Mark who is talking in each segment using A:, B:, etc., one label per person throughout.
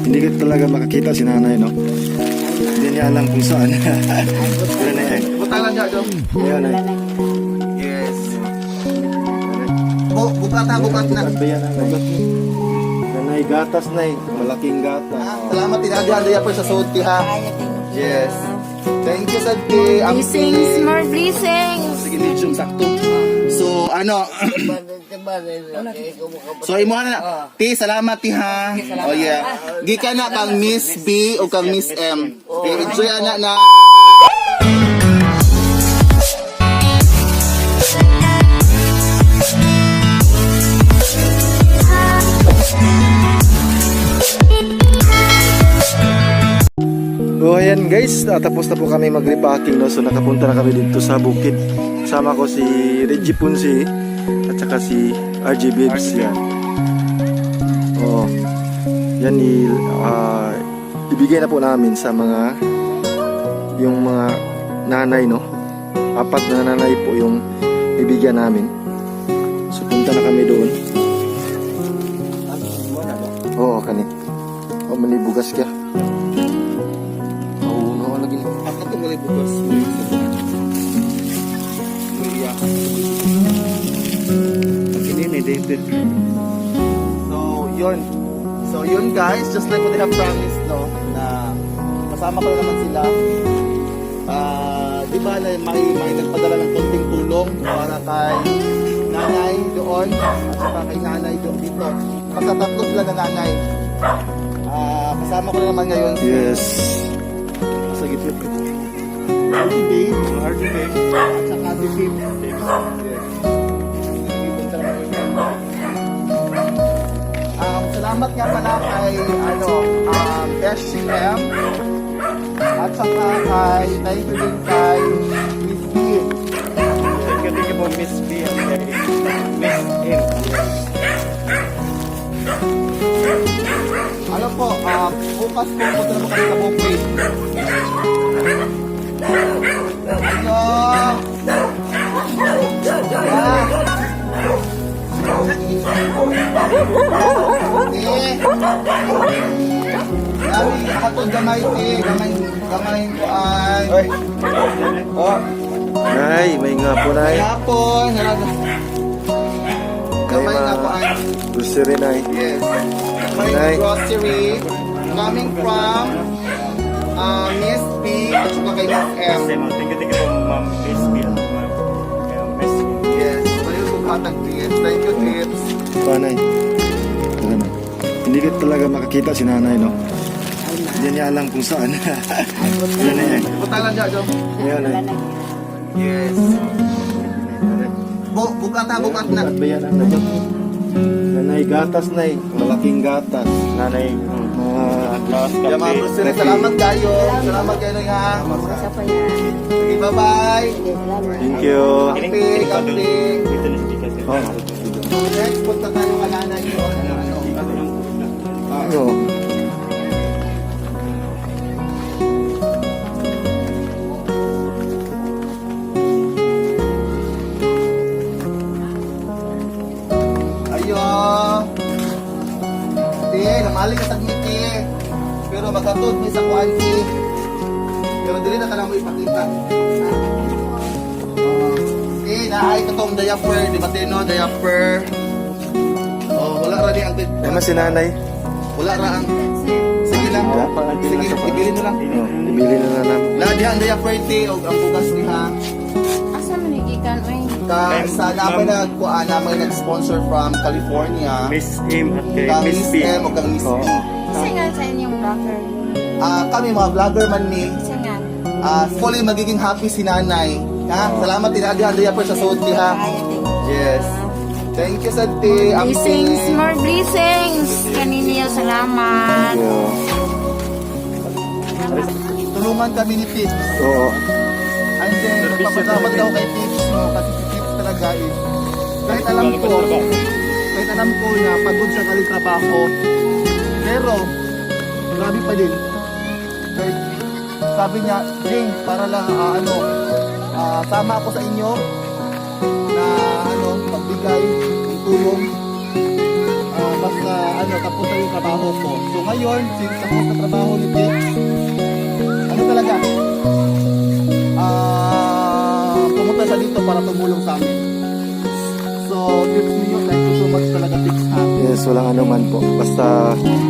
A: Hindi ka talaga makakita si nanay, no? Hindi niya alam kung saan. Wala na yan.
B: Butalan niya, Dong.
A: Ayan, ay.
B: Yes. Bukat na, bukat na.
A: Bukat ba yan, nanay? Nanay, gatas, nay. Malaking gatas.
B: Ah, salamat, tinadihan niya po sa sulti, ha. Yes. Thank you, Santi.
C: Blessings, more blessings.
B: Sige, medium, sakto. So, ano, so imo na. Ti, salamat ti ha. Oh yeah. Gikan na kang Miss B o kang Miss M. Okay, enjoy ana na.
A: So ayan guys, tapos na po kami mag-repacking, no? So nakapunta na kami dito sa bukid. Kasama ko si Reggie Punsi at saka si RJ Babes yan. Oo. Yan ibigay na po namin sa mga yung mga nanay, no. Apat na nanay po yung ibigyan namin. So punta na kami doon. Oo, kani. O manibugas ka. Oo, no, lagi.
B: Ako to muli bukas. So, yun. So, yun guys, just like what I have promised, no, na kasama ko na naman sila. Ah, di ba na may nagpadala ng konting tulong para kay nanay doon at saka kay nanay doon dito. Basta tatlo sila na nanay. Ah, kasama ko na naman ngayon si
A: Yes.
B: sa gitna. RG Babe,
D: RJ Babe.
B: at saka si Pip. Yes. Salamat nga pala kay ano, Beshi M at saka kay thank you din kay Miss B.
D: Thank you po, Miss B at kay Miss M.
B: Ano po, bukas po punta na po kami sa bukid. Ayo! Ah! Eh! Dami, hatod gamay, eh. Gamay, gamay ko ay.
A: Ay. Oh. Nay, may nga po, nay.
B: Hapon, gamay na po ay.
A: Grocery, nay.
B: Yes. Gamay
A: Nay.
B: grocery coming from Miss B at saka kay Miss M.
D: Thank you po, Ma'am Miss B at Ma'am Miss M.
B: Yes. Baliw kong hatag tips. Thank you, tips.
A: Pa, nay. Tara, nay. Hindi ka talaga makakita si nanay, no? Hindi niya alam kung saan. Wala na yan.
B: Butalan niya, Dong.
A: Ayan, nay.
B: Yes. Bukat na, bukat na.
A: Bukat ba yan, nanay? Nanay, gatas, nay. Malaking gatas.
D: Nanay,
A: Mga
D: Tapos
B: Yeah, mga
D: kape.
B: grocery. Salamat kayo. Salamat kayo ha.
C: Sa pa yan.
B: Sige, bye-bye.
C: Sige, salamat.
A: Thank you.
B: Kampi, kampi.
D: Dito na si Gcash.
A: Oh.
B: Next, punta tayo kay nanay doon. Ano, ano.
A: Oo.
B: Ayo. Te, namali ka tagmi te. Pero maghatod mi sa kuan te. Pero dili na ka mo ipakita. Te, naay ka tong diaper, di ba te no? Diaper. Oh, wala ra ni ang
A: Ay, si nanay.
B: Wala ra ang Sige lang. Sige, ibili na lang.
A: Oh, ibili na na namin.
B: Na diha ang diaper te og ang bugas ni ha.
C: Asa man gikan oy?
B: Ka sa naman nagkuan naman nag-sponsor from California.
D: Miss M at kay
B: Kang
D: Miss
B: Miss
D: B.
B: M o kang Miss B.
A: Oo.
C: Kasi nga sa inyong vlogger.
B: Ah, kami mga vlogger man ni.
C: Kasi nga.
B: Ah, fully magiging happy si nanay. Ha? Salamat tinadihan diya po sa sulti ha.
C: Kaya, thank you.
B: Yes. Thank you Santi.
C: Blessings, more blessings. Kaninyo, salamat.
A: Thank you.
B: Tulungan kami ni Pips.
A: Oo.
B: And then, nagpapasalamat din ako kay Pips, no? Kasi si Pips talaga is, kahit alam ko na pagod siya galing trabaho, pero, grabe pa din. Kahit, sabi niya, Jing, para lang, ano, sama ako sa inyo na, ano, magbigay ng tulong. Basta ano, tapos na yung trabaho ko. So ngayon, since tapos na trabaho ni Tips, ano talaga, pumunta siya dito para tumulong sa amin. So, Tips Mio, thank you so much talaga, Tips, ha.
A: Yes, walang ano man po. Basta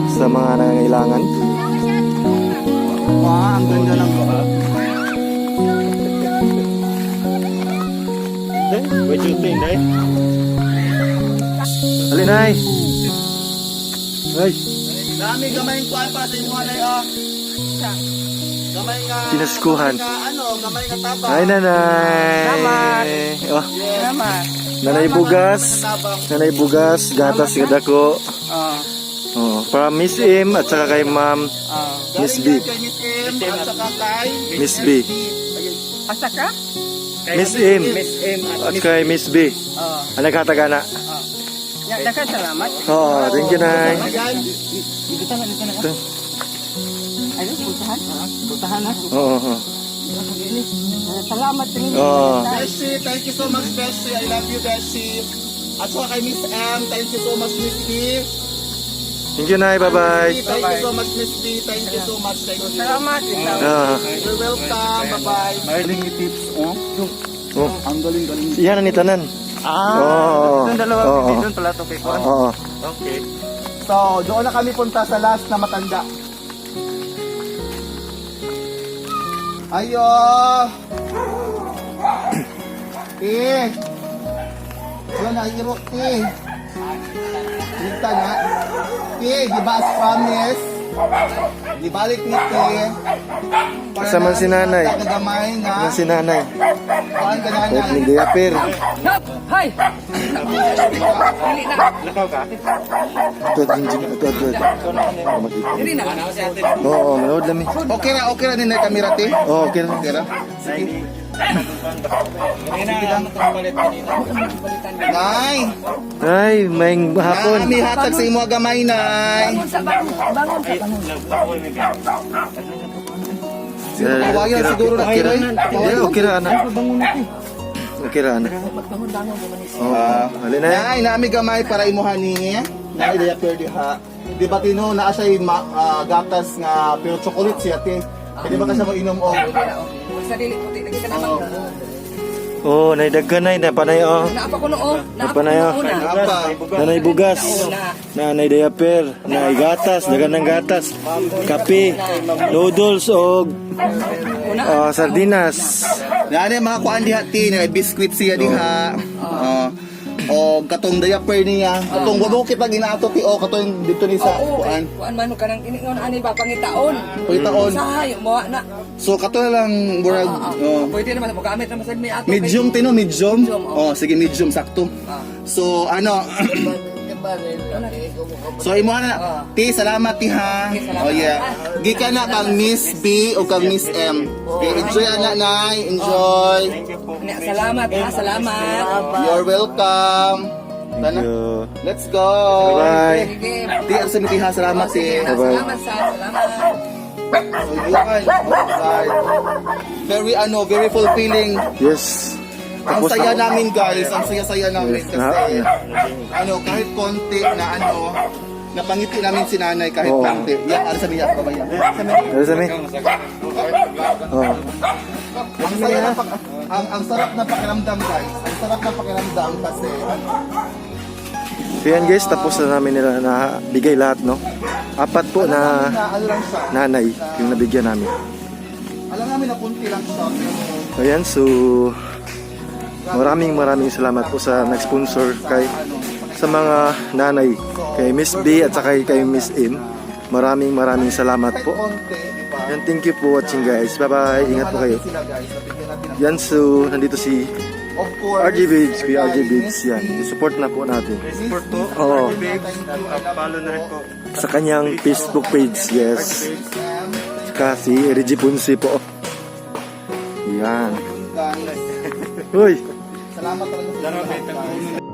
A: sa mga nangangailangan.
B: Wow, ang ganda ng
D: What you think, eh?
A: Alinay! Ay,
B: Dami gamay kuan para sa inyo anay ah. Gamay nga
A: Pinaskuhan.
B: Gamay nga ano, gamay nga tabang.
A: Ay, nanay!
C: Salamat.
A: Oh,
B: Yes.
C: Salamat.
A: Nanay bugas.
B: Tabang.
A: Nanay bugas, gatas kadako.
C: Oh.
A: Oh, para Miss M at saka kay Ma'am
C: Oh.
A: Miss
B: Galing
A: B.
B: yan kay Miss M at saka kay
A: Miss B.
B: Ayun.
C: Asa ka?
A: Miss M
D: Miss M at
A: at kay Miss B.
C: Oh.
A: Ang naghatagana.
C: Oh. Ya, daghang salamat.
A: Oh, thank you, Nay.
B: Ayan.
C: Dito na, dito na.
A: Ito.
C: Ayun, puntahan. Puntahan na.
A: Oo. Oo.
C: Salamat rin.
A: Oo.
B: Beshi, thank you so much, Beshi. I love you, Beshi. At saka kay Miss M, thank you so much, Miss B.
A: Thank you, Nay. Bye-bye.
B: Miss B, thank you so much, Miss B. Thank you so much. Thank you.
C: Salamat.
A: Ah.
B: You're welcome. Bye-bye. Galing ni Tips, oh.
A: Oh.
B: Ang galing-galing.
A: Iyan ni tanan.
D: Ah,
A: Oo.
D: itong dalawa,
A: Oo.
D: doon pala to kay Juan.
A: Oo.
D: Okay.
B: So, doon na kami punta sa last na matanda. Ayo! Eh! Wala na, iro, eh. Kita na. Eh, di ba as promise? Gibalik ni te. Para
A: Kasama si nanay.
B: Kagamay nga.
A: Ano si nanay?
B: Kuan ka nanay.
A: Opening diaper.
E: Hay! Dili na.
D: Lakaw ka?
A: Ito, ito, ito, ito. Oh, makita.
E: Dili na.
A: Oo, manood lang eh.
B: Okay ra ni kamera te.
A: Oo, okay lang.
B: Okay ra. Sige.
D: Kanina lang itong palit kanina.
B: Nay,
A: Ay, may hapon.
B: Nami hatag sa imo gamay nay.
E: Bangon sa bangon. Bangon sa bangon.
B: Kawayan siguro na
A: Okay ra.
B: kayo.
A: Hindi, okay ra, anak. Okay ra, anak. Oo, alin na yan.
B: Nay, nami gamay para imuha ni. Nay, diaper diha. Di ba tino naa siya gatas nga pero chocolate siya te. Pwede ba ka siya mo-inom og
E: Sa dili puti lagi ka naman.
A: Oo, naidaghan na, napanay, oh.
E: Naapa ko noo. Naapa ko
A: Napanay, oh.
E: noo na.
B: Apa?
A: Nanay bugas, nanay diaper, nanay gatas, dagan ng gatas, kape, noodles og sardinas.
B: Nani mga kuan diha ti, na biscuit siya diha. Oh. O katong diaper niya. Katong wag ko kita ginaato ti o katong dito ni sa
E: Oo,
B: kuan.
E: kuan man kanang iningon ani ba pangitaon.
B: Pangitaon.
E: Sahay mo na.
B: So kato na lang murag oh.
E: Pwede naman mo gamit naman sa may ato.
B: Medium tino, medium.
E: Medium,
B: Oh,
E: oh.
B: sige medium sakto. So ano So imo na. Ti salamat ti ha.
E: Okay, salamat.
B: Oh yeah. Gikan na kang Miss B o kang Miss M. Okay, enjoy ana nay, enjoy.
D: Thank you po.
E: Nya, salamat ha, salamat.
B: You're welcome.
A: Thank
B: Tana.
A: you.
B: Let's go.
A: Bye.
E: Sige.
B: Ti asa mi ti ha, salamat ti.
E: Sige,
A: Bye-bye.
E: salamat sa salamat.
B: So yun. Oh, guys. Very ano, very fulfilling.
A: Yes.
B: Ang
A: Tapos
B: saya
A: na.
B: namin guys, ang saya-saya namin
A: Yes.
B: kasi ano, kahit konti na ano, napangiti namin si nanay kahit
A: Oo.
B: konti. Yeah, ano sa miya, kabaya.
A: Ano sa mi? Oo.
B: Ang saya ng ang sarap na pakiramdam guys. Ang sarap na pakiramdam kasi ano,
A: So yan guys, tapos na namin nila na bigay lahat, no? Apat po na
B: na ano lang siya.
A: nanay yung nabigyan namin.
B: Alam namin na konti lang siya pero
A: Ayan, so maraming maraming salamat po sa nag-sponsor kay sa mga nanay, kay Miss B at saka kay Miss M. Maraming maraming salamat
B: kahit
A: po.
B: konti, di ba?
A: And thank you for watching guys. Bye-bye. Ingat po kayo.
B: Natin sila guys, nabigyan natin
A: Yan, so nandito si
B: Of course.
A: RG Babes, Kuya RG
B: kay
A: Babes.
B: Miss
A: Yan,
B: B.
A: support na po natin.
D: Support po.
A: Oo.
D: RG Babes. At follow na rin po.
A: Sa kanyang Facebook page, yes.
B: M,
A: Saka si Reggie Punsi po. Yan.
B: guys.
A: Uy!
B: Salamat talaga sa inyo lahat, guys.